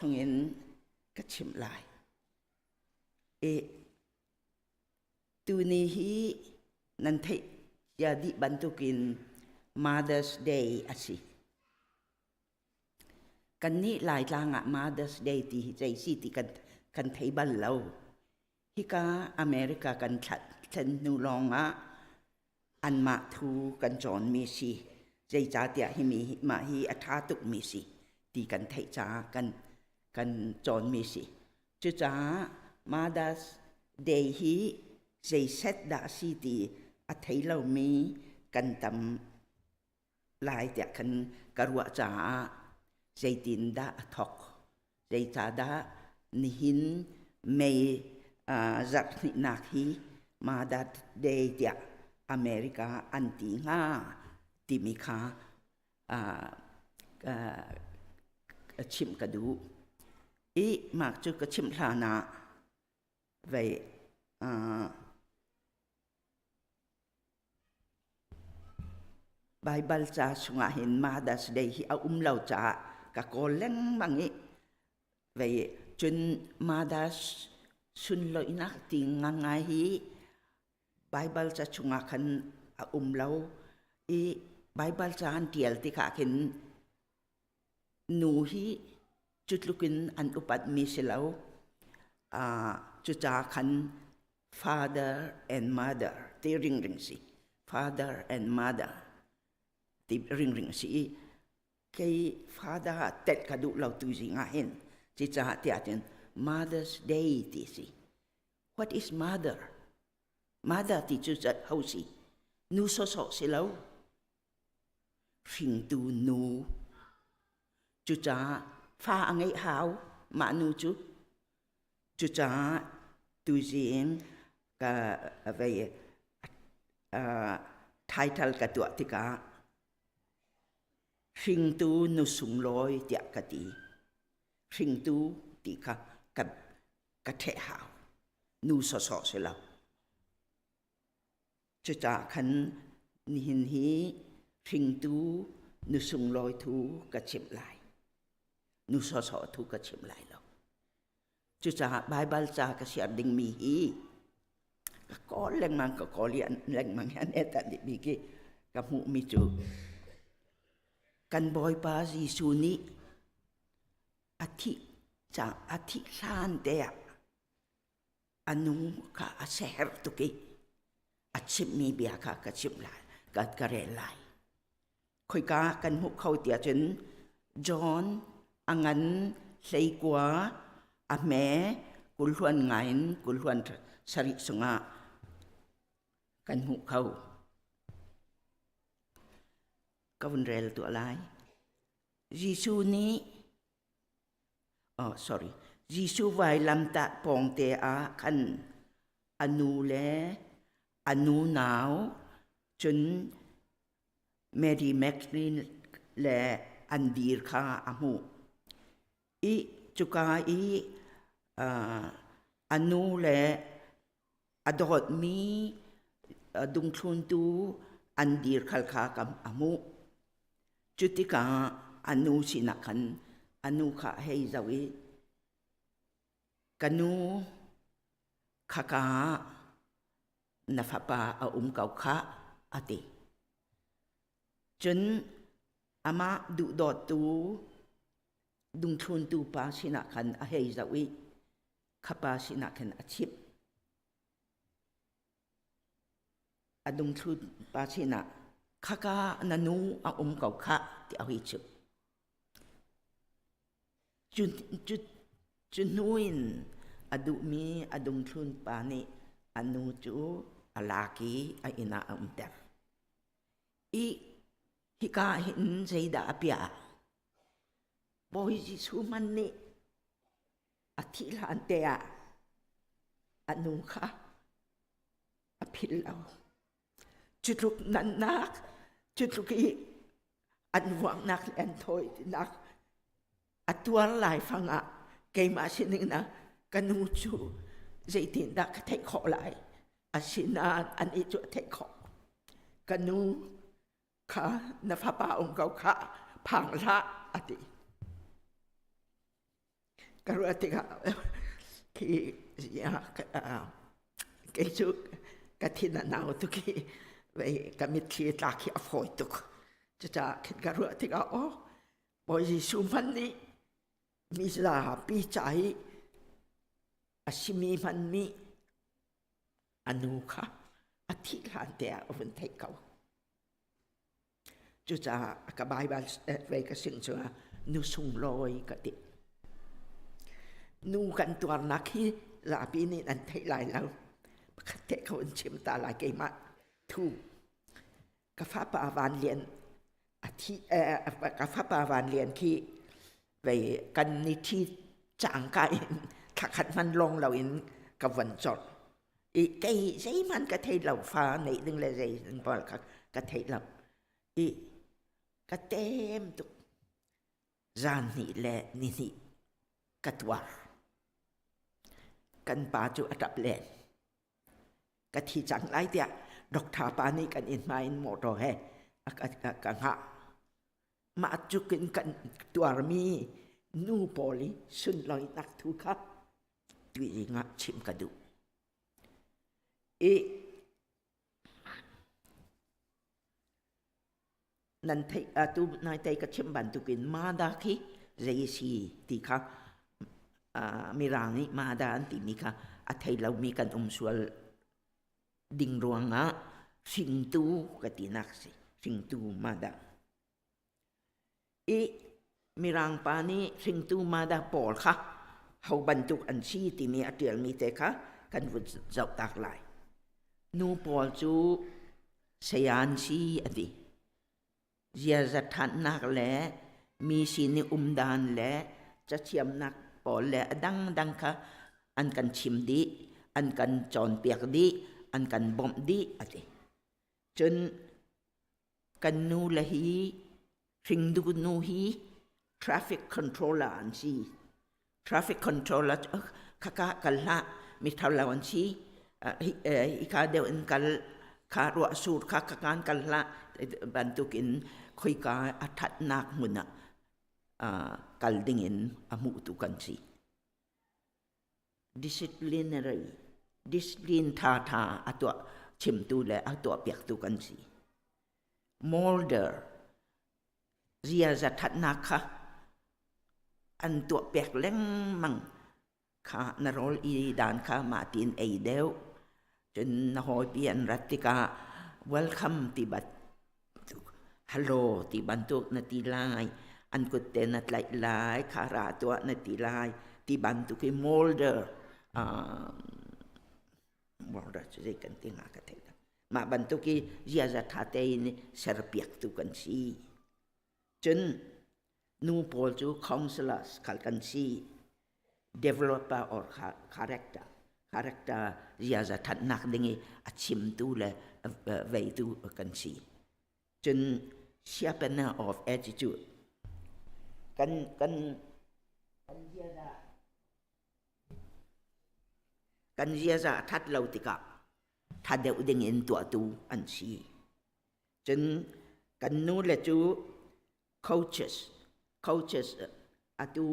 Thawngin ka chimh lai. I tuni hi nan theih cia dih bantukin Mother's Day a si. Kannih Laitlang ah Mother's Day ti hi zei si ti kan, kan thei bal lo. Hika America kan thlen hnu lawng ah anmah thu kan cawnmi si. Zeicahtiah himi mah hi a ṭha tukmi si ti kan theih caah kan, kan cawnmi si. Cucaah Mother's Day hi zeiset dah si ti a thei lomi kan tam lai tiah khan ka ruah caah zeitindah a thawk zeicahdah nihin May zarh hnihnak hi Mother's Day tiah America an ti hnga timi kha chimh ka duh. I mah cu ka chimh hlan ah vei Baibal ca chungah hin Mother's Day hi a um lo caah ka kawl lengmang i vei cun Mother's sunlawihnak ti ngangai hi Baibal ca chungah khan a um lo i Baibal ca an ṭial tikah khin nu hi cu tluk in an upatmi si lo. Cucaah khan father and mother ti ringring si. Father and mother ti ringring si i kei father ah tet ka duh lo tu zing ah hin cucaah tiah cun Mother's Day ti si. What is mother? Mother ti cu ho si? Nu sawsawh si lo. Hringtu nu. Cucaah fa a ngeih hau mah nu cu. Cucaah tuzing ka vei title ka tuah tikah hringtu nu sunglawi tiah ka ti. Hringtu ti kha ka ka ṭheh hau. Nu sawsawh si lo. Cucaah khan nihin hi hringtu nu sunglawi thu ka chimh lai. Nu sawsawh thu ka chim lai lo. Cucaah Baibal ca ka siar dingmi hi ka kawl lengmang ka kawl i lengmang hi an et dih bik i ka hmuhmi cu kan Bawipa Jesuh nih a thih ca a thih hlan te ah a nu kha a siaherh tuk i a chimhmi bia kha ka chimh lai ka ka rel lai khoika kan hmuh kho tiah cun John a ngan hleikua a hme kulhluan ngai in kulhluan sarih sungah kan hmuh kho ka vun rel tuah lai Jesuh nih oh sorry Jesuh vailamtah pawngte ah khan a nu le a nu nau cun Mary Magdalene le an dir kha a hmuh. I cuka i a nu le a dawtmi dungthluntu an dir khal kha a hmuh. Cu tikah a nu sinah khan a nu kha a hei zoh i, Ka nu, khaka ah na fapa a um ko khah, a ti. Cun amah duhdawttu dungthluntu pa sinah khan a hei zoh i kha pa sinah khan a chimh. A dungthlu pa sinah khaka na nu a um ko khah tiah a hei chimh. Cu, cu, cu hnu in a duhmi a dungthlun pa nih a nu cu a lak i a inn ah a umter. I hika hin zeidah a piah? Bawi Jesuh hmanh nih a thih hlan te ah a nu kha a philh lo. Cu tluk nannak, cu tluk i an vuaknak le an thawinak a tuar laifang ah keimah sining na ka nu cu zeitindah ka theih khawh lai? Asinain anih cu a theih khawh. Ka nu kha na fapa um ko khah, phang hlah a ti. Ka ruah tikah khi kei cu ka thin a nau tuk i vei ka mitthli tlak hi a fawi tuk. Cucaah khin ka ruah tikah aw Bawi Jesuh hmanh nih mi zapi ca i a simi hmanh nih a nu kha a thih hlan te ah a vun theih ko. Cucaah ka Baibal vei ka sing cungah nu sunglawi ka ti. Nu kan tuarnak hi zapi nih nan theih lai lo. Pakhat te ko in chim ta lai keimah thu. Ka fapa Van Lian a thi ka fapa Van Lian khi vei kan ni thi cangka in thlakhat hman long lo in ka von cawlh. I kei zeihmanh ka thei lo fa neih ding le zei ding pawl kha ka thei lo i ka tem tuk zan hnih le ni hnih ka tuar kan pa cu a ṭap len ka thi cang lai tiah doctor pa nih kan inn hmai in motor he a ka hngah mah cuk in kan tuarmi nu pawl i sunlawinak thu kha tuiling ah chim ka duh. I nan theih atu nai tei ka chim bantukin mada khi zei si ti kha mirang nih mada an timi kha a thei lomi kan um sual ding ruangah hringtu ka tinak si hringtu mada I Mirang pa nih hringtu mada pawl kha ho bantuk an si timi a ṭialmi te kha kan vun zoh tak lai. Nu pawl cu saya an si a ti. Ziaza ṭhannak le mi sin i umdan le cathiamnak pawl le a dangdang kha an kan chim dih, an kan cawnpiak dih, an kan bawmh dih a ti. Cun Kan nu le hi hringdu nu hi traffic controller an si. Traffic controller cu khaka kal hlah mi thalo an si. Hika deuh in kal kha ruah sur kha khakan kal hlah bantukin khoika a thatnak hmun ah kal dingin a hmuhtu kan si. Disciplinary discipline ṭhaṭha a tuah chimtu le a tuahpiaktu kan si. Molder ziaza ṭhatnak kha an tuahpiak lengmang kha na rawl i dan kha mah tiin ei deuh. Cun na hawipi an rat tikah welcome ti bantuk, hello ti bantuk na ti lai, an kut te na tlaih lai, kha ra tuah na ti lai ti bantuk i molder molder cu zei kan ti hnga ka thei lo. Mah bantuk i ziaza ṭha tein serpiaktu kan si. Cun nu pawl cu counselors khal kan si. Developer or character character ziaza thatnak ding i a chimtu le veitu kan si. Cun sharpener of attitude kan kan kan ziaza kan ziaza a that lo tikah tha deuh ding in tuahtu an si. Cun kan nu le cu coaches coaches atu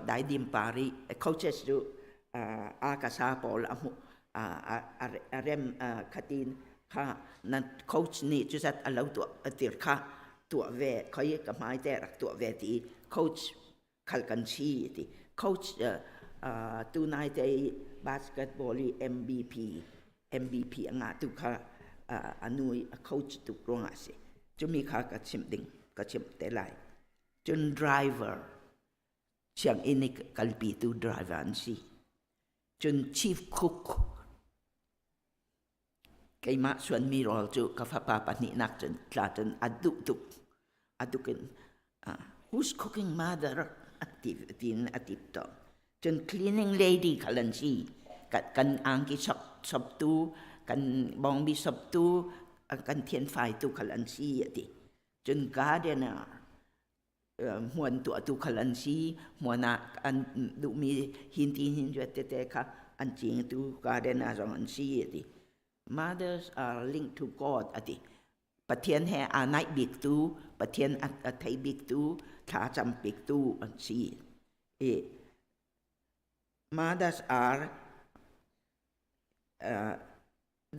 daidim pari coaches cu a ka sa pawl a hmu a rem khatin kha na coach nih cuzat a lo tuah tir kha tuah ve khoi ka hmai te rak tuah ve ti coach khal kan si ti coach tu nai te basketball i MVP MVP a ngah tu kha a nu i a coach tuk ruangah si cumi kha ka chimh ding ka chimh te lai cun driver sianginn i kalpi tu driver an si cun chief cook Keimah suanmi rawl cu ka fapa pahnihnak cun tla cun a duh tuk. A duk in who's cooking mother a ti tiin a tip tawn. Cun cleaning lady khal an si. Kan angki sop soptu, kan bawngbi soptu, kan thianfaitu khal an si a ti. Cun gardener hmuan tuahtu khal an si hmuan ah an duhmi hin ti hin zuat tete kha an cingtu garden ah zong an si a ti mothers are linked to God a ti Pathian he aa naih biktu Pathian a thei biktu thla cam biktu an si i. Mothers are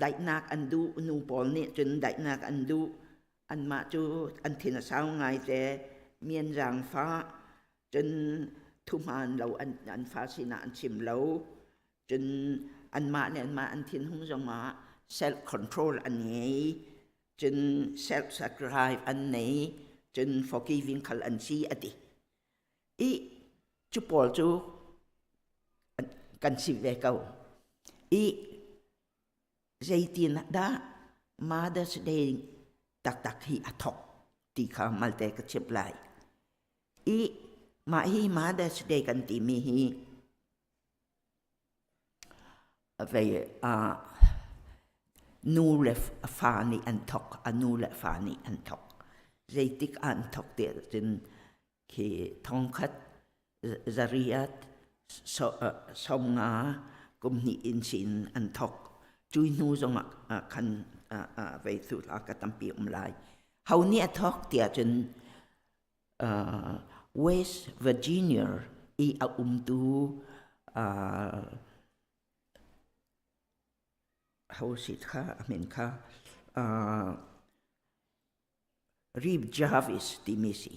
daihnak an duh. Nu pawl nih cun daihnak an duh. Anmah cu an thin a sau ngaite. Mian zaangfah cun thuhmaan lo an an fa sinah an chim lo. Cun anmah le anmah an thinhung zongah self control an ngei. Cun self sacrifice an nei. Cun forgiving khal an si a ti. I cu pawl cu kan si ve ko. I zeitin dah Mother's Day taktak hi a thok ti kha malte ka chimh lai. I mah hi Mother's Day kan timi hi vei nu le fa nih an thok, a nu le fa nih an thok. Zeitik an thok ti ahcun khi thongkhat zariat 50 kum hnih in sin an thok. Cui hnu zongah khan vei thu hla ka tampi um lai. Ho nih a thok tiah cun West Virginia i a umtu ho si kha a min kha Reeve Jarvis timi si.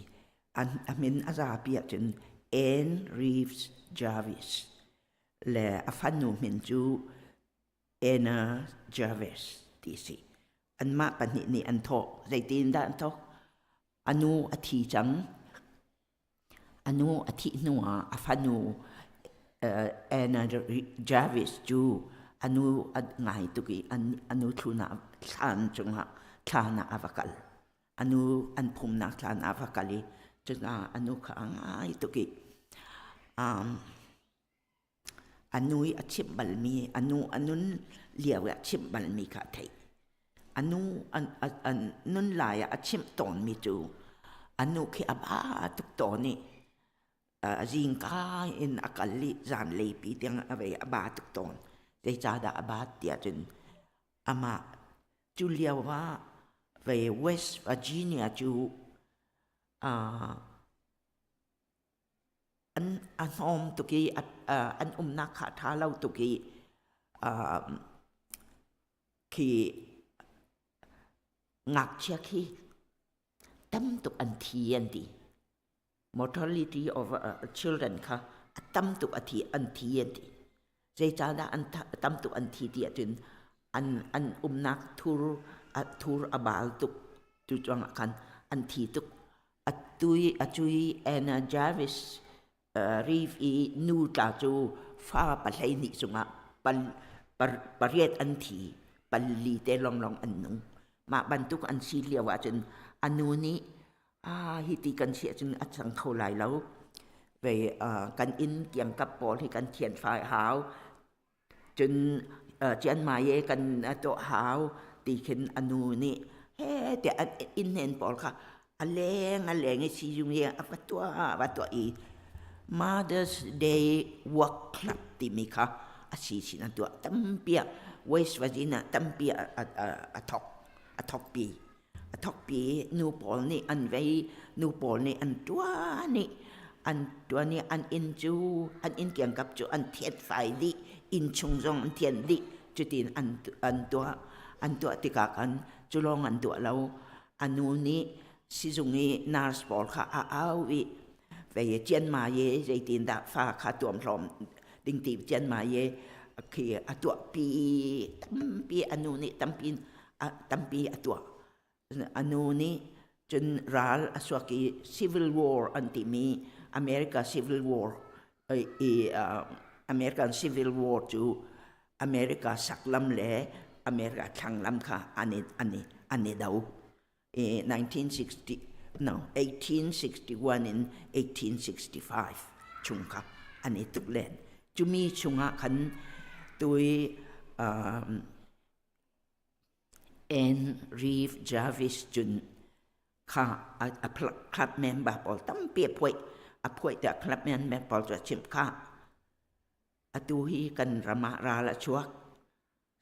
A min a zapi ahcun Ann Reeves Jarvis le a fanu min cu Anna Jarvis ti si. Anmah pahnih nih an thawh. Zeitin dah an thawk? A nu a thi cang. A nu a thih hnuah a fanu Anna Jarvis cu a nu a ngai tuk i a nu thlun ah thlan cungah thlan ah a va kal. A nu an phumnak thlan ah a va kal i cucaah a nu kha a ngai tuk i A nu i a chimh balmi, a nu a nun lio i a chimh balmi kha a theih. A nu a nun lai ah a chimh tawnmi cu a nu khi a ba tuk tawn i zingka in a kal i zanlei pi tiang a vei a ba tuk tawn. Zeicahdah a bat tiah cun amah cu lio ah vei West Virginia cu An a hnawm tuk i an umnak kha a ṭha lo tuk i khi ngakchia khi tam tuk an thi an ti. Mortality of children kha a tam tuk a thi an thi an ti. Zeicahdah an tam tuk an thi ti ahcun an an umnak thur a thur a bal tuk tu cuangah khan an thi tuk. Atu i a cu i Anna Jarvis Reeve i nu tla cu fa 12 cungah pariat an thi, pali te lawnglawng an nung. Mah bantuk an si lio ahcun a nu nih hiti kan si ahcun a cang kho lai lo. Vei kan inn kiangkap pawl hi kan thianfai hau. Cun Chiangmai i kan tuah hau ti khin a nu nih he tiah an innhnen pawl kha a leng a leng i sizung i a va tuah a va tuah i Mother's Day Work Club timi kha a si sin an tuah tampi ah West Virginia tampi ah a thok a thokpi a thokpi nu pawl nih an vei nu pawl nih an ṭuan i an ṭuan i an inn cu an inn kiangkap cu an thianfai dih inn chung zong an thianh dih cutin an an tuah an tuah tikah khan cu lawng an tuah lo a nu nih sizung i nurse pawl kha a au i vei cianmai i zeitindah fa kha tuamhlawm ding ti cianmai i khi a tuahpi tampi a nu nih tampi tampi a tuah. A nu nih cun ral a suak i Civil War an timi America Civil War i American Civil War cu America saklam le America thlanglam kha an i, an i, an i do. I 1960, no, 1861 in 1865 chung kha an i tuk len. Cumi chungah khan tui um, Ann Reeve Jarvis cun kha a club member pawl tampi a phuaih. A phuaih tiah club member pawl cu a chimh khah. Atu hi kan ram ah ral a chuak.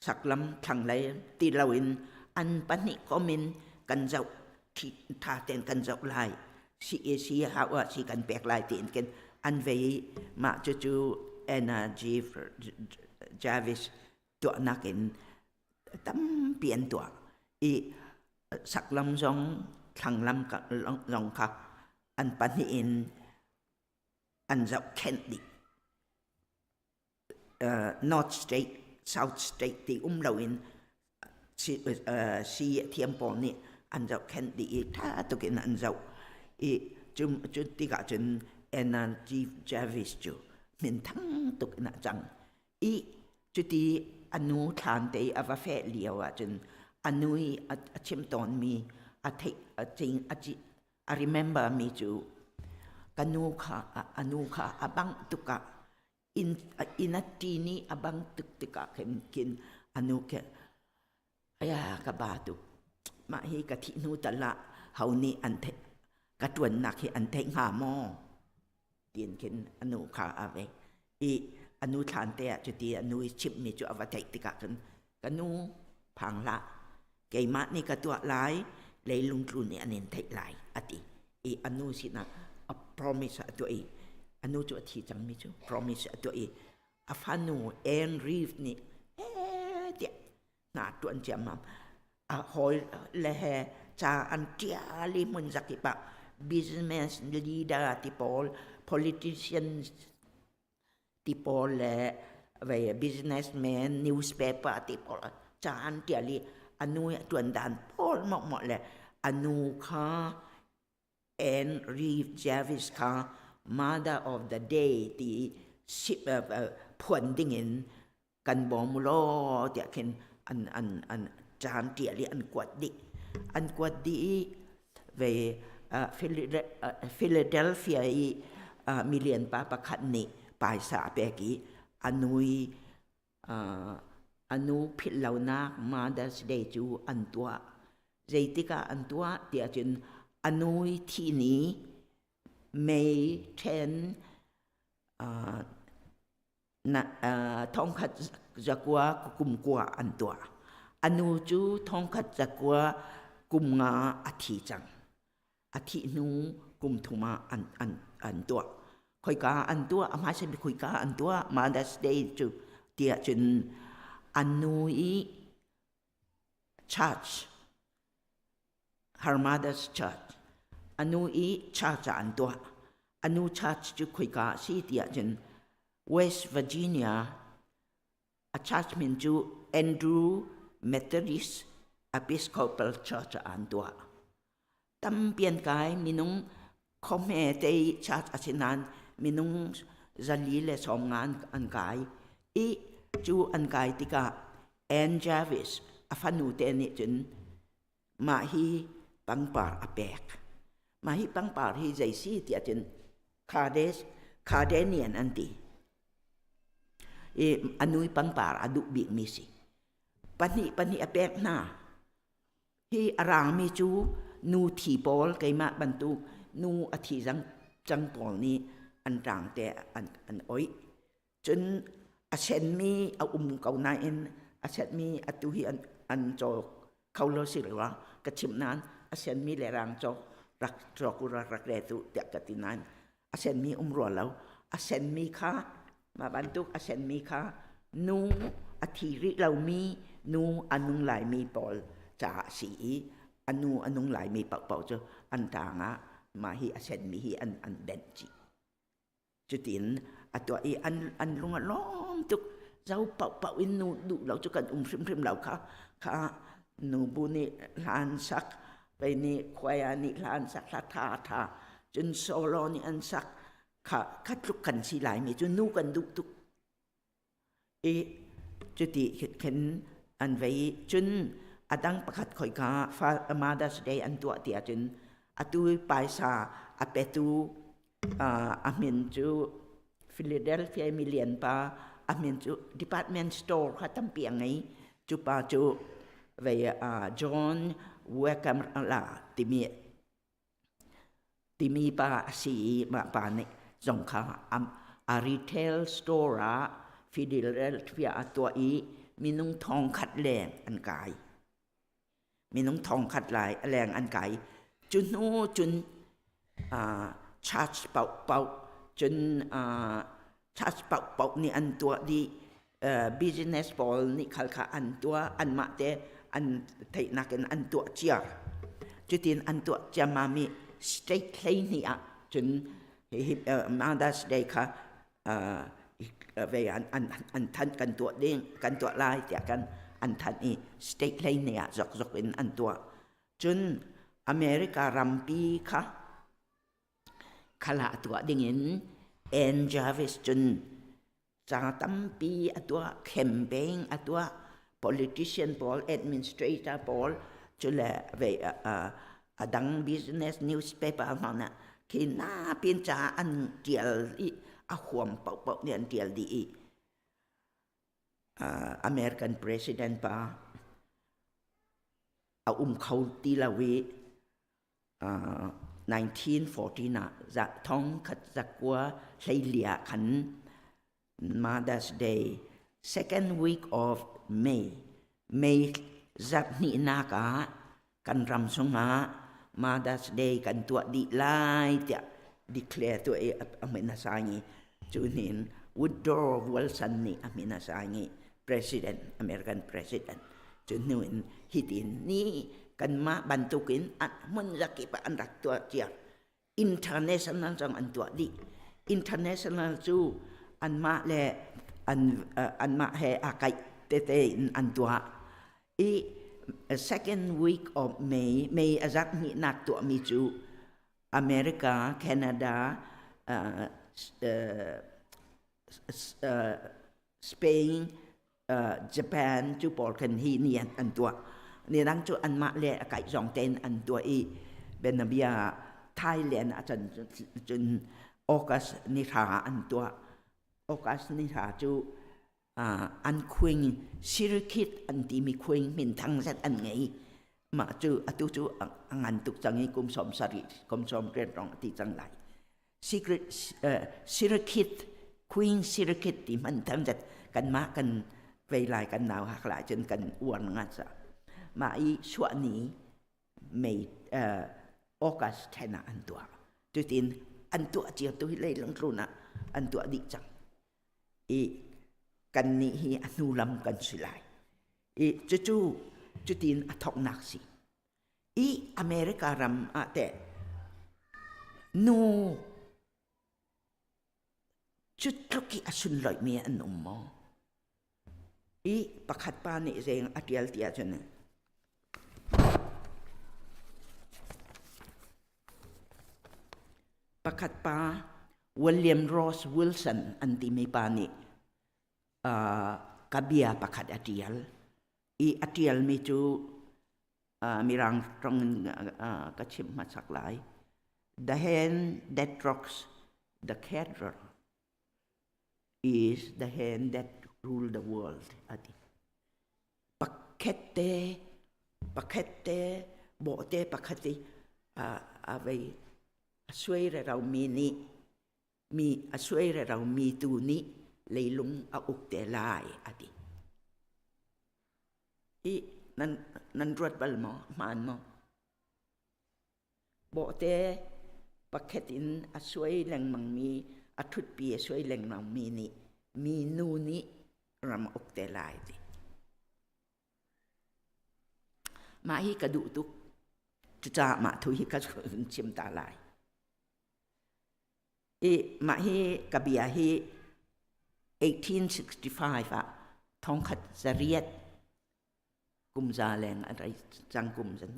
Saklam thlanglei ti loin an pahnih kom in kan zoh ṭha tein kan zoh lai. CAC hau ah si kan pek lai tiin khin an vei i mah cucu Anna G. Jarvis tuahnak in tampi an tuah i saklam zong thlanglam zong kha an pahnih in an zohkhenh dih. North State, South State ti um loin si a thiam pawl nih an zohkhenh dih i ṭha tuk in an zoh i cu tikah cun Anna G. Jarvis cu minthang tuk in a cang i cuti a nu thlan te i a va feh lio ahcun a nu i a chim tawnmi a theih a cing a a remember mi cu ka nu kha a nu kha a bangh tuk ah inn inn a ṭin i a bang tuk tikah khin khin a nu khi aya ka ba tuk mah hi ka thih hnu tal ah ho nih an theih ka ṭuannak hi an theih hnga maw tiin khin a nu kha a ve i a nu thlan te ah cuti a nu i chimhmi cu a va theih tikah cun ka nu phang hlah keimah nih ka tuah lai leilung tlu nih an in theih lai a ti i a nu sinah a promise a tuah i a nu cu a thi cangmi cu promise a tuah i a fanu Anne Reeve nih eh tiah hna tuan ciammam a hawi le he ca an ṭial i hmun zakip ah business leader ti pawl politicians ti pawl le vei businessman newspaper ti pawl ca an ṭial i a nu i a ṭuan dan pawl mawhmawh le a nu kha Anne Reeve Jarvis kha Mother of the Day ti phuan dingin kan bawm u law tiah khin an an an caan ṭial i an kuat dih an kuat dih i ve Philadelphia i milian pa pakhat nih paisa a pek i a nu i a nu philh lonak Mother's Day cu an tuah zeitik ah an tuah tiah cun a nu i thih ni May 10 thongkhat zakua kum kua an tuah. A nu cu thongkhat zakua kum nga a thi cang. A thih hnu kum thum ah an, an, an tuah. Khoika an tuah, a hmaisa bik khoika an tuah, Mother's Day cu tiah cun an nu i church Her mother's church. A nu i church ah an tuah. A nu church cu khoika a si ti ahcun West Virginia a church min cu Andrew Methodist Episcopal Church ah an tuah. Tampi an kai minung khuahme te i church a si nain minung 450 an kai i cu an kai tikah Ann Jarvis a fanu te nih cun Mah hi pangpar a pek. Mah hi pangpar hi zei si tiah cun Kades, Khadenian an ti. I a nui pangpar a duh bikmi si. Pahnih pahnih a pek hna. Hi a rangmi cu nu thi pawl keimah bantuk nu a thi cang, cang pawl nih an rang te an, an oih. Cun a senmi a um ko nain a senmi atu hi an, an cawk kho lo si rua ka chimh nain a senmi le rang cawk rak cawk u rak rak re tu tiah ka ti nain a senmi um rua lo a senmi kha mah bantuk a senmi kha nu a thi rih lomi nu a nung laimi pawl caah a si i a nu a nung laimi paohpaoh cu an ṭang ah mah hi a senmi hi an an benh chih. Cutin a tuah i an, an lung a lawm tuk. Zo paohpaoh in nu duh lo cu kan um hrimhrim lo kha. Kha nu bu nih hla an sak, pei nih choir nih hla an sak, hla tha tha. Cun solo nih an sak. Kha, kha tluk kan si laimi cu nu kan duh tuk. I cuti khin an vei i cun a dang pakhat khoika Mother's Day an tuah ti ahcun atu i paisa a petu a min cu Philadelphia milian pa a min cu department store kha tampi a ngei cu pa cu vei John Wackerla timi timi pa a si i mah pa nih zong kha a retail store ah Philadelphia a tuah i minung thongkhat leng an kai. Minung thongkhat lai leng an kai. Cu hnu cun church paohpaoh cun. Church paohpaoh nih an tuah dih. Business pawl nih khal kha an tuah, anmah te an theihnak in an tuah cia. Cutin an tuah ciammam i state 12 ah cun hihi Mother's Day kha ve an thanh kan tuah ding kan tuah lai tiah kan an thanh i state 12 ah zokzok in an tuah. Cun America rampi kha khala tuah dingin Ann Jarvis cun ca tampi a tuah, campaign a tuah, politician pawl, administrator pawl cu le ve a dang business newspaper hna khi na pin ca an tial i a huam paohpaoh nih an tial dih i American president pa a um kho ti lo i 1914 ah thong khat zakua hleili ah khan Mother's Day second week of May May zarhhnihnak ah kan ram chungah Mother's Day kan tuah dih lai tiah declare tuah i a min a sang i cu hnin Woodrow Wilson nih a min a sang i president American president cu hnu in hitin ni kanmah bantukin hmun zakip ah an rak tuah cia international zong an tuah dih international cu anmah le an anmah he aa kaih tete in an tuah i second week of May May a zarh hnihnak tuahmi cu America Canada Spain Japan cu pawl khan hi ni an tuah. Ni dang cu anmah le a kaih zong tein an tuah i bianabia Thailand ah cun cun August ni hra an tuah. August ni hra cu an khuing Sirikit an timi khuing minthang zet an ngei. Mah cu atu cu a ngan tuk cang i kum 70 kum 80 rong a ti cang lai. Secret Sirikit Queen Sirikit ti hman tham zat kanmah kan vei lai kan nau hak lai cun kan uar nga ca mah i suah ni May August 10 ah an tuah cutin an tuah cio tu hi leilung tlun ah an tuah dih cang i kan nih hi a hnu lam kan si lai i cucu cutin a thoknak si I America ram ah teh nu cu tluk i a sunlawihmi an um maw? I pakhat pa nih zeng a ṭial ti ahcun pakhat pa William Ross Wilson an timi pa nih ka bia pakhat a ṭial i a ṭialmi cu Mirang ṭong in ka chim hmasak lai. The hand that rocks the cathedral is the hand that rule the world a ti. Pakhat te pakhat te bawhte pakhat i a vei a suai rero mi nih mi a suai rero mi tu nih leilung a uk te lai a ti. I nan nan ruat bal maw? Hmaan maw? Bawhte pakhat in a suai lengmangmi, a ṭhutpi a suai lengmangmi nih mi nu nih ram a uk te lai ti. Mah hi ka duh tuk. Cucaah mah thu hi ka chim ta lai. I mah hi ka bia hi 1865 ah thongkhat zariat kum za leng a rei cang kum zan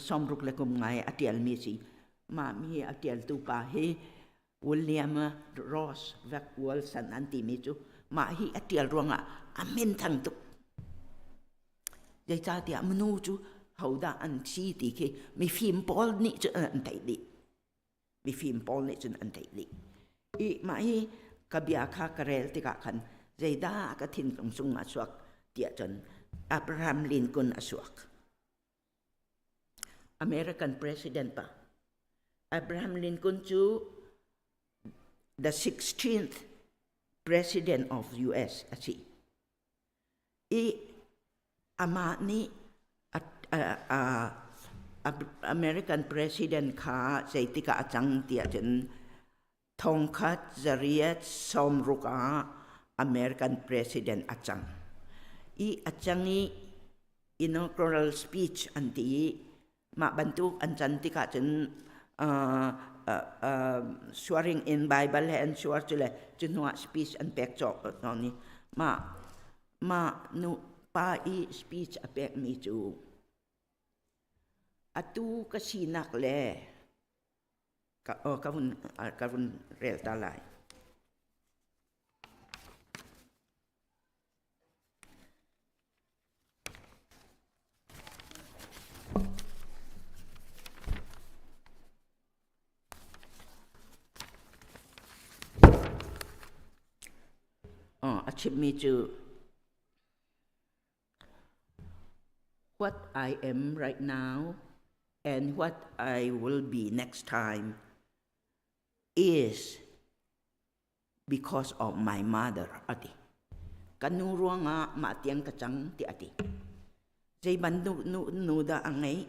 sawmruk le kum ngai a ṭialmi si. Mah mi a ṭialtu pa hi William Ross Wilson an timi cu mah hi a ṭial ruangah a minthang tuk. Zeicahtiah minu cu hodah an si ti khi mifim pawl nih cun an theih dih. Mifim pawl nih cun an theih dih. I mah hi ka bia kha ka rel tikah khan zeidah ka thinlung chung ah suak tiah cun Abraham Lincoln a suak. American president pa Abraham Lincoln cu the 16th president of US a si. I amah nih American president kha zeitik ah a cang tiah cun. Thongkhat zariat sawmruk ah American president a cang. I a cang i inaugural speech an ti i mah bantuk an can tikah cun swearing in Bible he an suar cu le cu hnuah speech an pek cawk ni mah mah nu pa i speech a pekmi cu atu ka sinak le ka vun rel ta lai. A chimmi cu What I am right now and what I will be next time is because of my mother a ti. Ka nu ruangah mah tiang ka cang tiah a ti. Zei bantuk nu, nu dah a ngeih?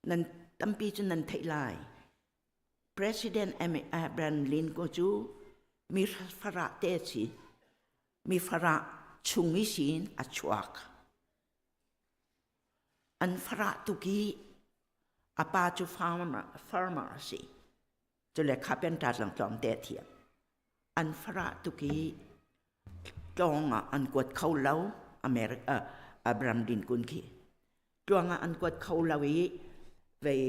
Nan tampi cu nan theih lai. President Abraham Lincoln cu mi farah te si. Mi farah chung i sin a chuak. An farah tuk i a pa cu farmer, farmer a si. Cule carpenter zong tlawmte a thiam. An farah tuk i tlawng ah an kuat kho lo America Abraham Lincoln khi. Tluang ah an kuat kho lo i vei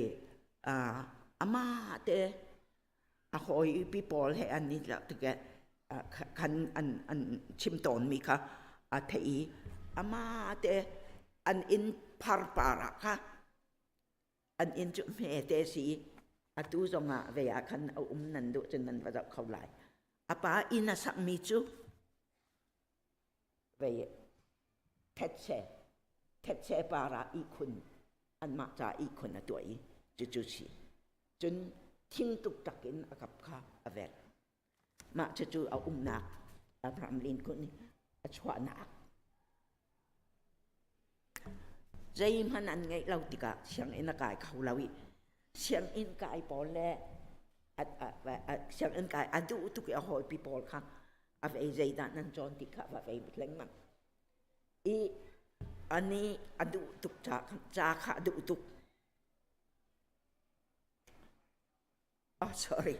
amah te a hawi pi pawl he an i tik khan an an chim tawnmi kha a theih i amah te an inn pharpar ah kha an inn cu hmete si atu zongah vei ah khan a um nan duh cun nan va zoh kho lai a pa inn a sakmi cu vei thetse thetse par ah ihkhun anmah ca ihkhun a tuah i cucu si cun thing tuktak in a kap kha a velh mah cucu a umnak Abraham Lincoln a chuahnak Zeihmanh an ngeih lo tikah sianginn a kai kho lo i sianginn kai pawl le sianginn kai a duh tuk i a hawipi pawl kha a vei zeidah nan cawn ti kha va vei lengmang. I ani a duh tuk ca ca kha a duh tuk. Oh, sorry.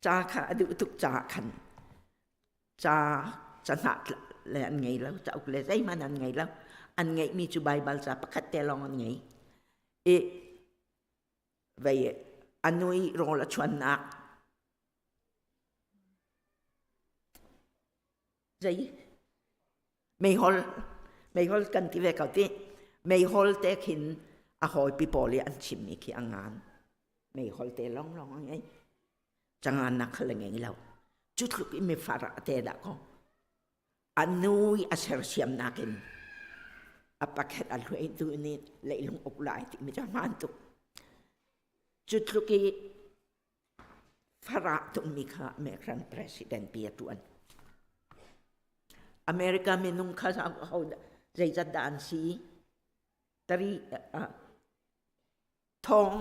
Ca kha a duh tuk ca khan ca cahnah le an ngei lo cauk le zeihmanh an ngei lo an ngeihmi cu Baibal ca pakhat te lawng an ngei i vei a nu i rawl a chuannak zei meihol meihol kan ti ve ko ti meihol te khin a hawipi pawl i an chimmi khi a ngan meihol te long long a ngei cangan nak kha le ngei lo cu tluk i mi far te dah ko a nu i a sersiamnak in a pakhat a hluai tu nih leilung uk lai ti mi cu hmaan tuk cu tluk i Farah tungmi kha American president pi a ṭuan. America minung kha ho zeizat dah an si? Tari thong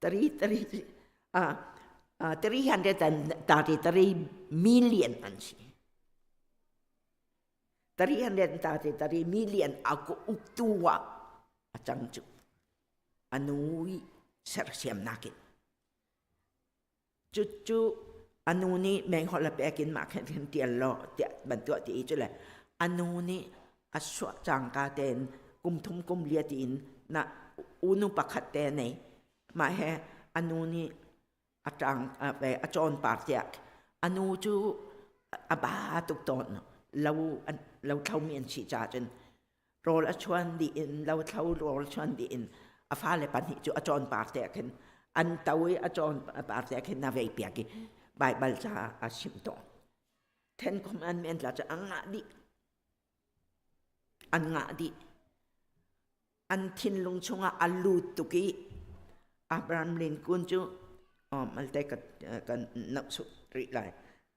tari tari 333 million an si. 333 million a uktu ah a cang cu. A nu i sersiamnak in cucu a nu nih mengholh a pek in mah khan khan tial law tiah bantuah ti i cu le a nu nih a suah cangka tein kum thum kum lia tiin na unu pakhat te nei mah he a nu nih a ṭang a cawn par tiah a nu cu a ba tuk tawn lo lo thlomi an si caah cun rawl a chuan dih in lo thlo rawl chuan dih in a fale pahnih cu a cawn par te khin an to i a cawn par te khin a vei piak i Baibal ca a chim tawn Ten Commandment la cu a ngah dih an ngah dih an thinlung chungah a lut tuk i Abraham Lincoln cu malte kan nohsuk rih lai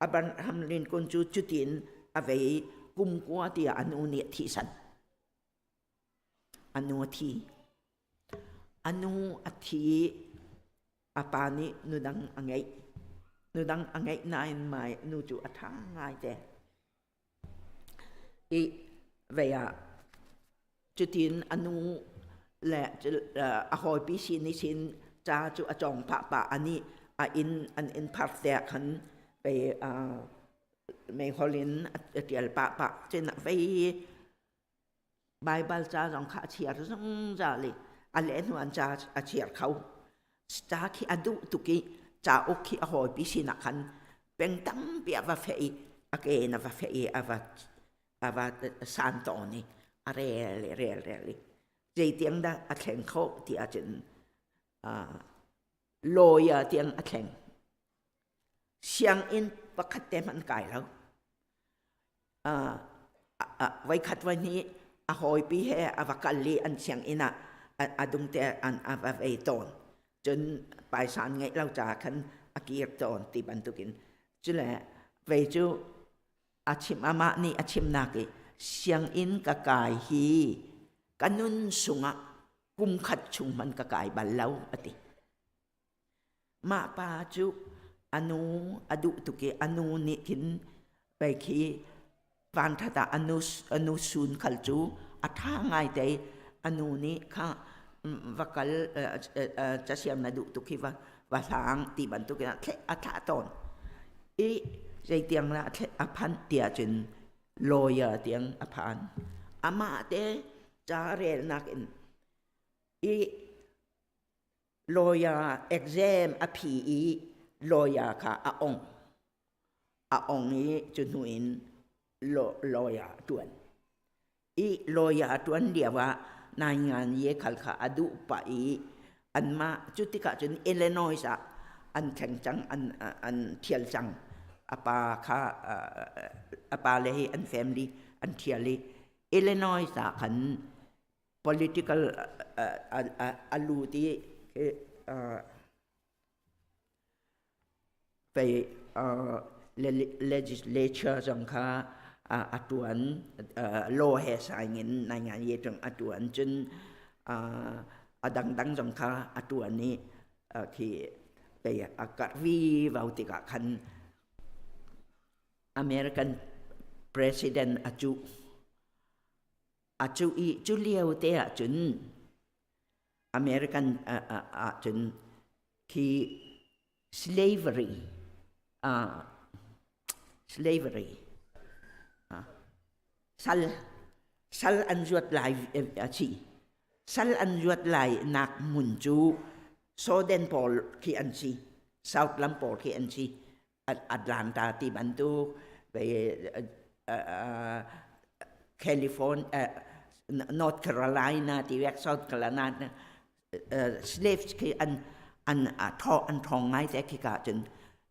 Abraham Lincoln cu cutin a vei kum kua tiah a nu nih a thihsan a nu a thi a nu a thi i a pa nih nudang a ngeih. Nu dang a ngeih nain mai nu cu a ṭha ngai te. I vei ah cutin a nu le a hawipi sin i sin ca cu a cawng pah pah ani a inn an inn phar te ah khan vei meihol in a ṭial pah pah cun vei Baibal ca zong kha a chiar zungzal i a leh hnu an ca a chiar kho. Ca khi a duh tuk i cauk khi a hawipi sinah khan peng tampi a va feh i a ke in a va feh i a va san tawn i a rel i rel rel i zeitiang dah a thleng khawh ti ahcun lawyer tiang a thleng. Sianginn pakhat te hmanh kai lo. Voikhat voihnih a hawipi he a va kal i an sianginn ah a dungte an a va vei tawn. Cun paisa an ngeih lo caah khan a kir tawn ti bantukin. Cule vei cu a chim amah nih a chimnak i sianginn ka kai hi ka nun sungah kum khat chung hmanh ka kai bal lo a ti. Mah pa cu a nu a duh tuk i a nu nih khin pei khi vanṭhat ah a nu sun khal cu a ṭha ngaite i a nu nih kha va kal casiam na duh tuk hi va va hlang ti bantukin a thlah tawn. I zeitiang lah a phanh tiah cun lawyer tiang a phan. Amah te ca relnak in i Lawyer exam a phi i lawyer kha a ong. A ong i cu hnu in lawyer a ṭuan. I lawyer a ṭuan lio ah naingan ye khal kha a duh pah i anmah cu tikah cun Illinois ah an thleng cang, an ṭhial cang. A pa kha a pa le hi an family an ṭhial i Illinois ah khan political a lut i pei legislature zong kha a tuan law he saing in nai ngai ye tung a tuan cun a dangdang zong kha a tuan i khi pei a karh vi vau tikah khan American president a cuh. A cu i cu lio te ahcun American ahcun khi slavery slavery sal sal an zuat lai a si. Sal an zuat lai nak hmun cu Southern pawl khi an si. South lam pawl khi an si. Atlanta ti bantuk California North Carolina ti vek South Carolina slaves khi an an an thong ngai te khi ka cun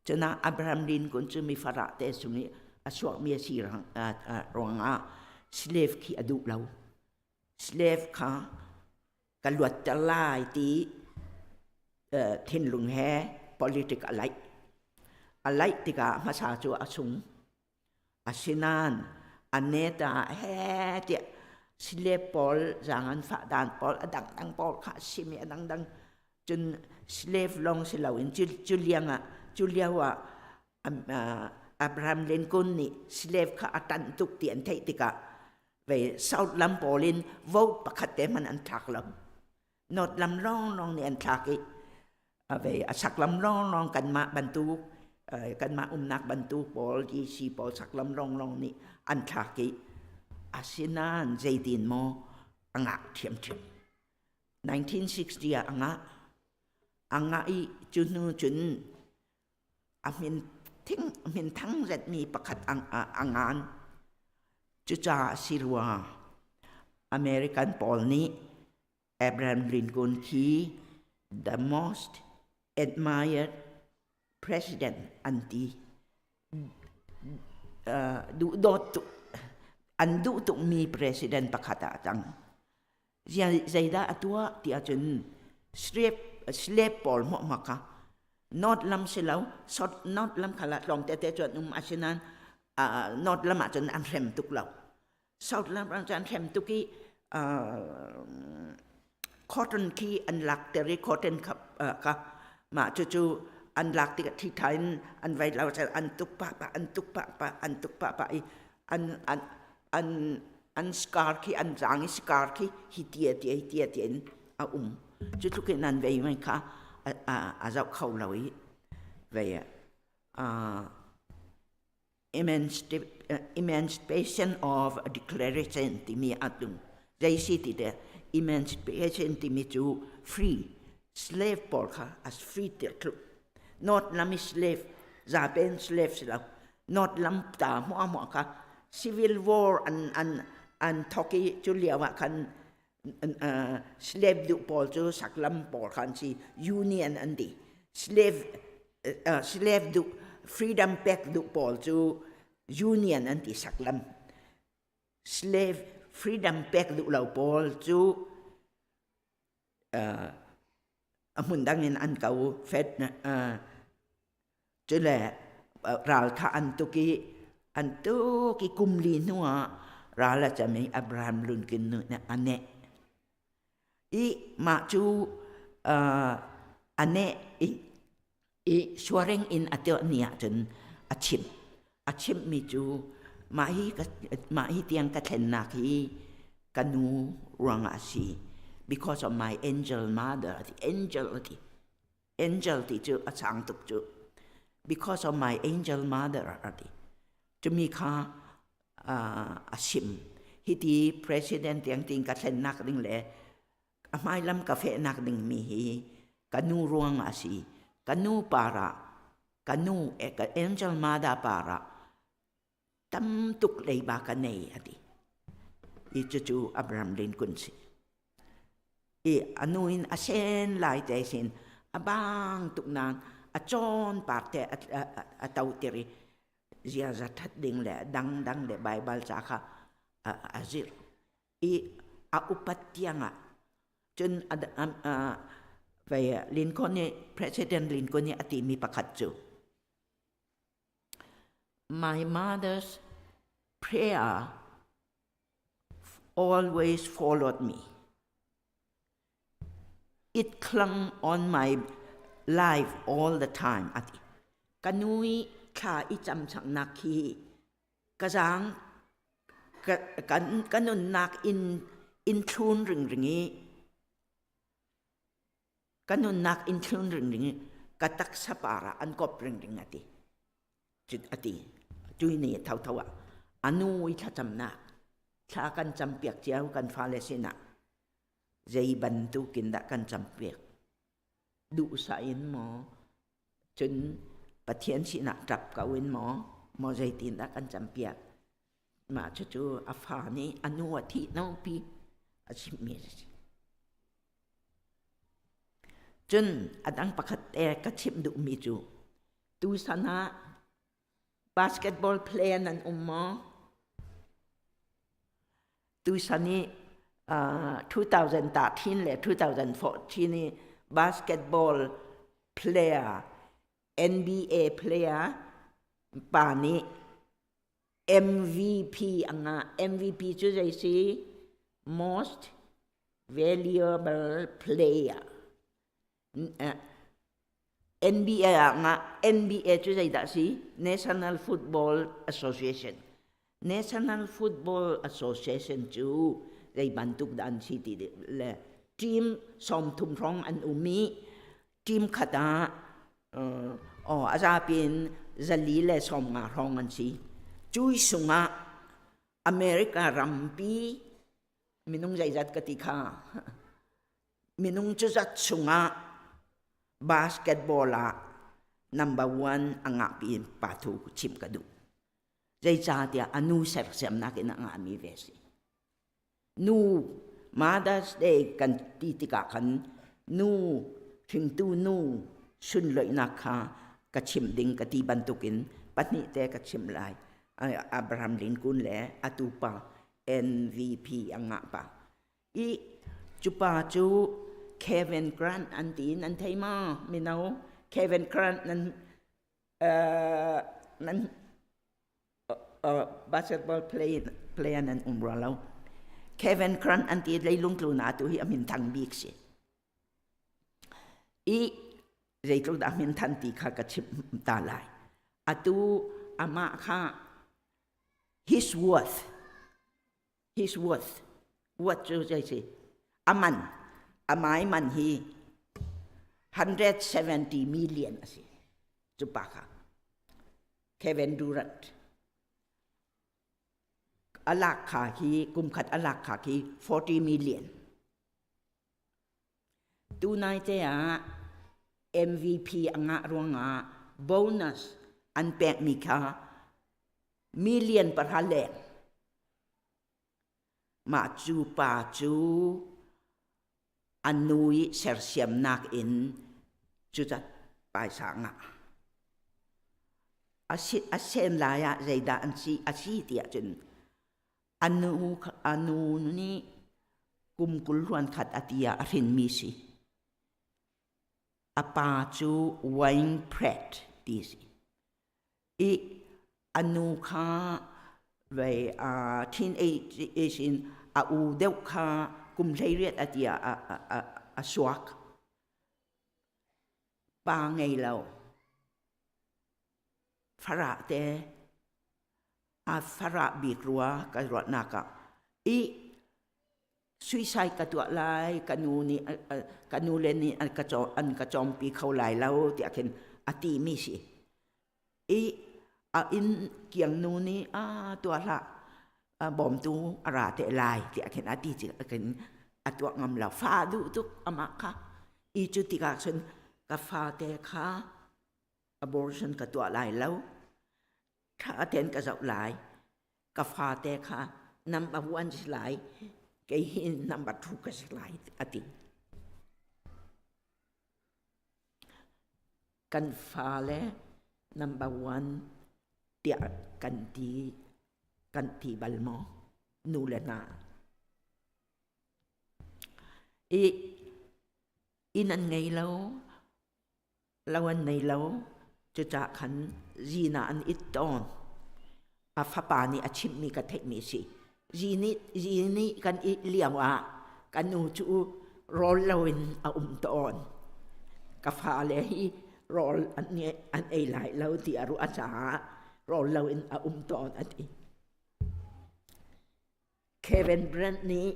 cuna Abraham Lincoln cu mi farah te sung i a suak mi a si ruangah slave khi a duh lo slave kha ka luatter lai ti thinlung he politic a laih. A laih tikah hmasa cu a sung. Asinain a neta he tiah slave pawl zaang an fah dan pawl a dangdang pawl kha a simi a dangdang cun slave lawng si loin cu liang ah cu lio ah Abraham Lincoln nih slave kha a ṭanh tuk ti an theih tikah ve South lam pawl in vote pakhat te hmanh an thlak lo. North lam lawnglawng nih an thlak i ve a sak lam lawnglawng kanmah bantuk kanmah umnak bantuk pawl DC pawl sak lam lawnglawng nih an thlak i asinain zeitin maw a ngah ṭhiamṭhiam. 1960 ah a ngah. A ngah i cu hnu cun a min thing min thang zetmi pakhat a ngan. Cucaah si rua American pawl nih Abraham Lincoln khi the most admired president an ti. Duhdawt tuk an duh tukmi president pakhat ah a cang. Zeidah a tuah ti ahcun slave, slave pawl hmuahhmuah kha North lam si lo, South North lam kha tlawm tete cu an um asinain North lam ahcun an hrem tuk lo. South lam ah cun an hrem tuk i cotton khi an lak ter i cotton kha mah cucu an lak tikah ṭhiṭha in an vai lo an tuk pah pah an tuk pah pah an tuk pah pah i an an an an scar khi an zaang i scar khi hi tia tia hi tia tia in a um. Cu tluk in an vei mai kha a a zoh kho lo i vei ah Emancipation of Declaration timi a tung. Zei si ti te emancipation timi cu free slave pawl kha as free tir tluk. North lam i slave zapen slave si lo. North lam ta hmuah hmuah kha civil war an an an thok i cu lio ah khan slave duh pawl cu saklam pawl kha an si union an ti slave slave duh freedom pek duh pawl cu union an ti saklam slave freedom pek duh lo pawl cu a hmun dang in an ko fed cule ral kha an tuk i an tuk i kum li hnu ah ral a cam i Abraham Lincoln nih a neh i mah cu a neh i i swearing in a tuah ni ahcun a chimh a chimhmi cu mah hi mah hi tiang ka thlennak hi ka nu ruangah a si because of my angel mother ati angel ati angel ti cu a sang tuk cu because of my angel mother ati cumi kha a sim hiti president tiang tin ka thlennak ding le a hmailam ka fehnak ding mi hi ka nu ruang a si ka nu para ka nu e ka angel mother para tam tuk leiba ka nei ati i cucu Abraham Lincoln si i anu in a sen lai te sin a bang tuk nan a chawn par te a to tir i ziaza that ding le dang dang le Bible ca kha a zir i a upat tiangah cun vei Lincoln nih President Lincoln nih a timi pakhat cu My mother's prayer always followed me. It clung on my life all the time ati. Ka nu i thla i cam changnak hi ka zaang kan ka nunnak in in thlun ringring i ka nunnak in thlun ringring i ka taksa par ah an kop ringring a ti cut a ti tui ni tho tho ah anu i thlacamnak thla kan campiak cio kan fale sinah zei bantukin dah kan campiak duhsah in maw cun Pathian sinah ṭap ko in maw maw zeitindah kan campiak mah cucu a fa nih a nu a thih nopi a chimmi a si cun a dang pakhat te ka chimh duhmi cu tusan ah basketball player nan um maw Tuisan i 2013 le 2014 i basketball player NBA player pa nih MVP a ngah. MVP cu zei si? Most Valuable Player. NBA ah ngah NBA cu zeidah si National Football Association National Football Association cu zei bantuk dah an si ti le team 30 hrawng an um i team khat ah oh a zapi in 450 hrawng an si cui sungah America rampi minung zeizat ka ti kha Minung cuzat chungah basketball ah number one a ngahpi in pa thu chim ka duh. Zeicahtiah a nu sersiamnak in a ngahmi ve si. Nu Mother's Day kan ti tikah khan nu hringtu nu sunloihnak kha ka chim ding ka ti bantukin pahnih te ka chim lai. Abraham Lincoln le atu pa MVP a ngah pa. I cupa cu Kevin Grant an ti nan thei ma mino Kevin Grant nan nan basketball play player nan um rua lo Kevin Grant an ti leilung tlu na tu hi a min thang bik si i. Zeitluk dah minthan ti kha ka chimh ta lai. Atu amah kha his worth, his worth, worth cu zei si? Aman, amai man hi 170 million a si. Cu pa kha. Kevin Durant. A lak kha hi kum khat a lak kha khi 40 million. Tunai te ah MVP a ngah ruangah bonus an pekmi kha million pahra leng. Mah cu pa cu an nu i sersiamnak in cucat paisa ngah. A sen lai ah zeidah an si a si tiah cun A nu nih kum 20 hluan khat a ti ah a hrinmi si. A pa cu Wayne Pratt ti si. I a nu kha vei teenage in a u deuh kha kum 18 a ti ah a suak. Pa ngei lo. Farah te a farah bik rua ka ruahnak ah i suicide ka tuah lai, ka nu nih ka nu le nih an ka an ka cawmpi kho lai lo tiah khin a ti mi si. I a inn kiang nu nih a tuah hlah, bawmtu a ra te lai tiah khin a ti khin a tuah ngam lo. Fa duh tuk amah kha. I cu tikah cun ka fate kha abortion ka tuah lai lo, ṭha tein ka zoh lai, ka fate kha number one si lai, kei hi number two ka si lai a ti. Kan fale number one tiah kan ti kan ti bal maw nu le hna? I inn an ngei lo, Lo an nei lo. Cucaah khan zin ah an it tawn. A fapa nih a chimhmi ka theihmi a si. Zi nih kan it lio ah ka nu cu rawl loin a um tawn. Ka fale hi rawl an ei lai lo ti a ruah caah rawl loin a um tawn a ti. Kevin Durant nih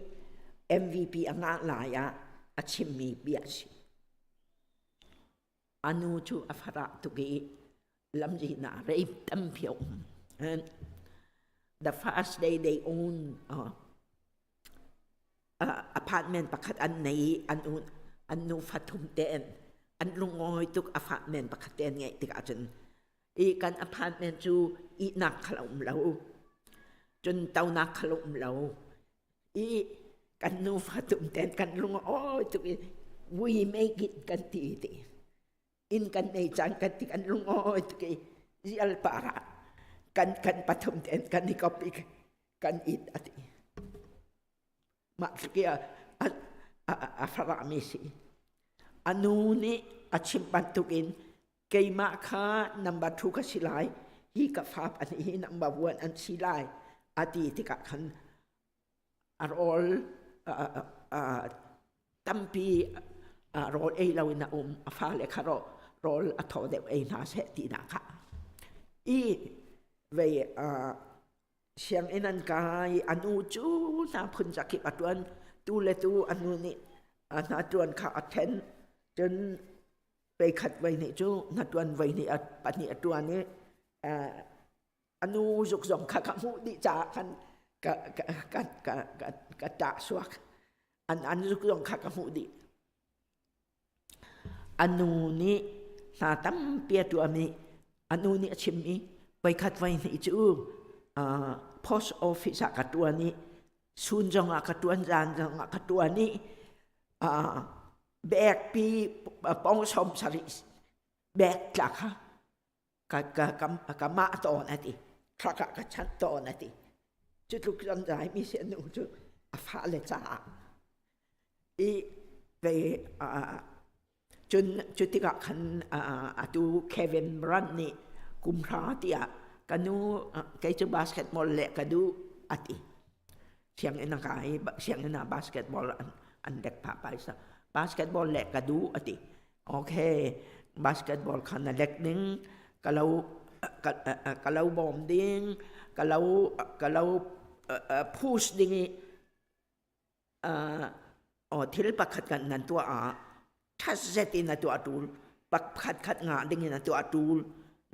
MVP a ngah lai ah a chimmi bia a si. A nu cu a farah tuk i lamzin ah rei tampi a um. And the first day they own apartment pakhat an nei i an an nu fathum tein an lungawi tuk apartment pakhat te an ngeih tikah cun i kan apartment cu ihnak khal a um lo, cun tonak khal a um lo i kan nufa tum ten kan lung a awi tuk i we make it kan ti ti inn kan nei cang kan ti, kan lung awi tuk i zial par ah kan kan pathum ten kan i kop i kan it a ti. Mah tluk i a farahmi si. A nu nih a chimh bantukin keimah kha number two ka si lai, hi ka fa pahnih hi number one an si lai a ti tikah khan a rawl tampi rawl ei loin a um, a fale kha rawl a thaw deuh ei hna seh tinak kha. I vei sianginn an kai, a nu cu hna phun zakip a ṭuan, tu le tu a nu nih hna ṭuan kha a ṭhen, cun veikhat voi hnih cu hna ṭuan voi hnih pahnih a ṭuan i a nu zuk zong kha ka hmuh dih caah khan ka ka ka ka ka ka ṭah suak, an zuk zong kha ka hmuh dih. A nu nih hna tampi a tuahmi, a nu nih a chim i voikhat voihnih cu post office ah ka ṭuan i sun zongah ka ṭuan, zan zongah ka ṭuan i bag pi pong 70 bag tla kha ka ka ka ka mah tawn a ti, truck ah ka chanh tawn a ti. Cu tluk zan zai mi si nu cu a fale caah i ve cun cu tikah khan atu Kevin Durant nih kum hra tiah ka nu kei cu basketball le ka duh a ti. Sianginn a kai, sianginn ah basketball an dek phah paisa, basketball le ka duh a ti. Okay. Basketball kha na lek ding, ka lo ka lo bawm ding, ka lo push ding i thil pakhat kan nan tuah ah ṭhatzet in a tuah ṭul. Pakhat khat ngah ding in a tuah ṭul.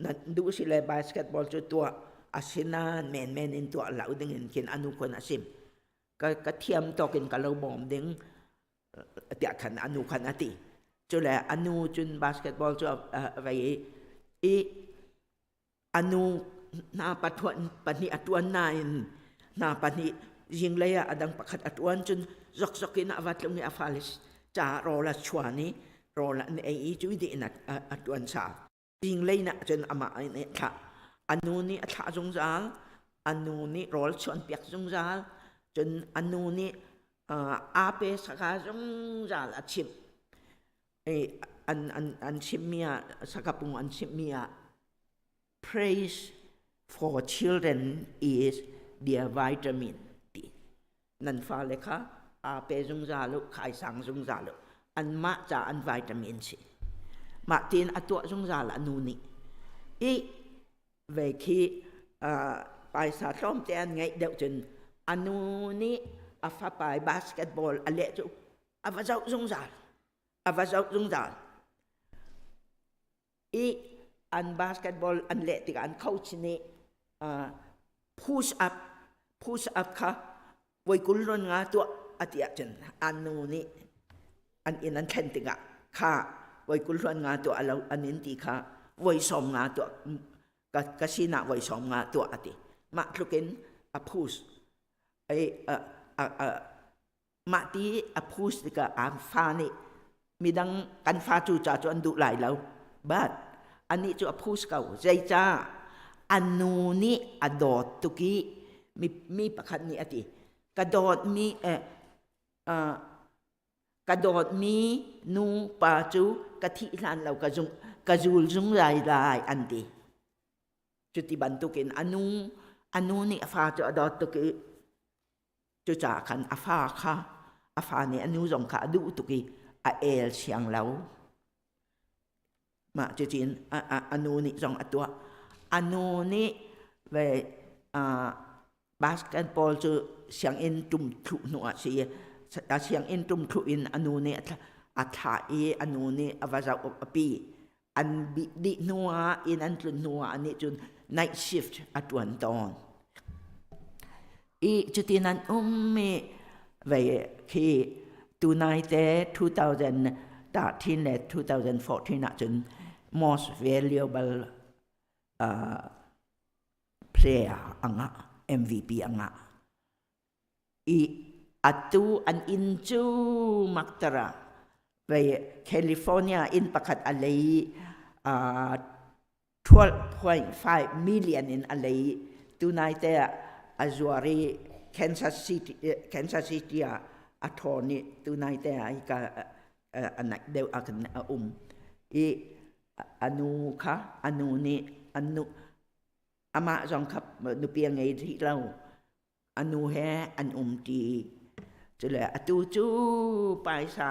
Na duh si le basketball cu tuah asinain menmen in tuah lo ding in khin anu khon a sim. Ka thiam tawk in ka lo bawm ding tiah khan anu khan a ti. Cule anu cun basketball cu a vei i anu hna pathuan pahnih a ṭuan nain hna pahnih zinglei ah a dang pakhat a ṭuan cun zokzok in a va tlung i a fale caah rawl a chuan i rawl an ei i cu dih in a ṭuan sal. Zinglei na cun amah in a thlah. Anu nih a thlah zungzal, anu nih rawl chuanpiak zungzal, cun anu nih aa pe saka zungzal a chimh. An chimmi ah sakapung an chimmi ah praise for children is their vitamin ti. Nan fale kha aa pe zungzal u, khaisang zungzal u. Anmah ca an vitamin si. Mah tiin a tuah zungzal a nu nih. I ve khi paisa tlawmte an ngeih deuh cun a nu nih a fapa basketball a leh cu a va zoh zungzal. A va zoh zungzal. I an basketball an leh tikah an coach nih push up push up kha voi 20 ron nga tuah a ti ahcun an nu nih an inn an thlen tikah kha voi 20 ron nga tuah lo an in ti kha voi 50 tuah ka sinah voi 50 tuah a ti. Mah tlukin a push ai mah ti a push tikah an fa nih midang kan fa cu ca cu an duh lai lo, but anih cu a push ko. Zeicah? A nu nih a dawt tuk i mi, mi pakhat nih a ti, ka dawtmi eh, uh, ka dawtmi nu pa cu ka thih hlan lo ka zung ka zul zungzal lai an ti. Cuti bantukin anu nih a fa cu a dawt tuk i cucaah khan a fa kha a fa nih a nu zong kha a duh tuk i a el siang lo. Mah cutin a nu nih zong a tuah. A nu nih ve basketball cu sianginn tum thluh hnu ah si a sianginn tum thluh in a nu nih a thlah i a nu nih a va zoh a pi. An dih hnu ah inn an tlun hnu ah anih cun night shift a ṭuan tawn. I cutin an um i vei khi tunai te 2013 le 2014 ahcun most valuable player a ngah, MVP a ngah. I atu an inn cu maktara vei California inn pakhat a lei 12.5 million in a lei. Tunai te ah a zuar i Kansas City ah a ṭhawn i tunai te ah hika a naih deuh ah khan a um i a nu kha a nu nih an nu amah zong kha nupi a ngei rih lo, a nu he an um ṭi. Cule atu cu paisa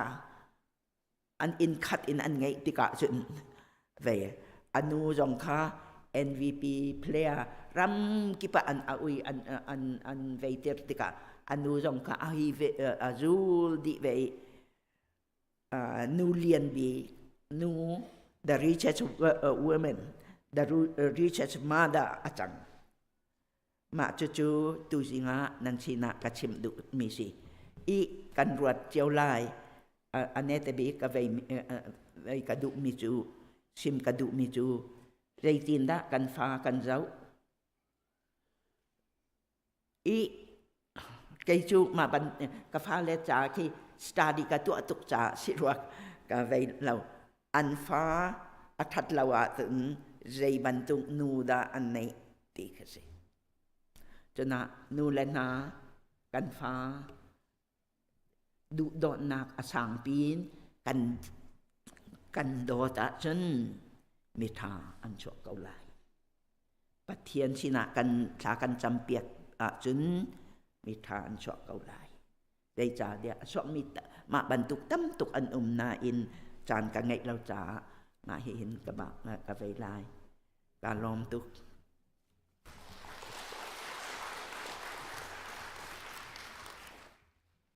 an inn khat in an ngeih tikah cun ve a nu zong kha MVP player ram kip ah an a ui an an an veitir tikah a nu zong kha a hi ve a zul dih ve i nu lian bik nu, the richest woman, the richest mother a cang. Mah cucu tuzing ah nan sinah ka chim duhmi si. I kan ruat cio lai. A nete bik ka vei ka duhmi cu, sim ka duhmi cu, zeitindah kan fa kan zoh? I kei cu mah ban ka fale ca khi study ka tuah tuk caah si rua ka vei lo. An fa a ṭhat lo ahcun zei bantuk nu dah an neih ti kha si. Cunah nu le hna kan fa duhdawtnak a sangpi in kan kan dawt ahcun miṭha an chuak ko lai. Pathian sinah kan thla kan campiak ahcun miṭha an chuak ko lai. Zeicahtiah a chuakmi mah bantuk tam tuk an um nain caan ka ngeih lo caah. Mah hihin ka, ka vei lai. Ka lawm tuk.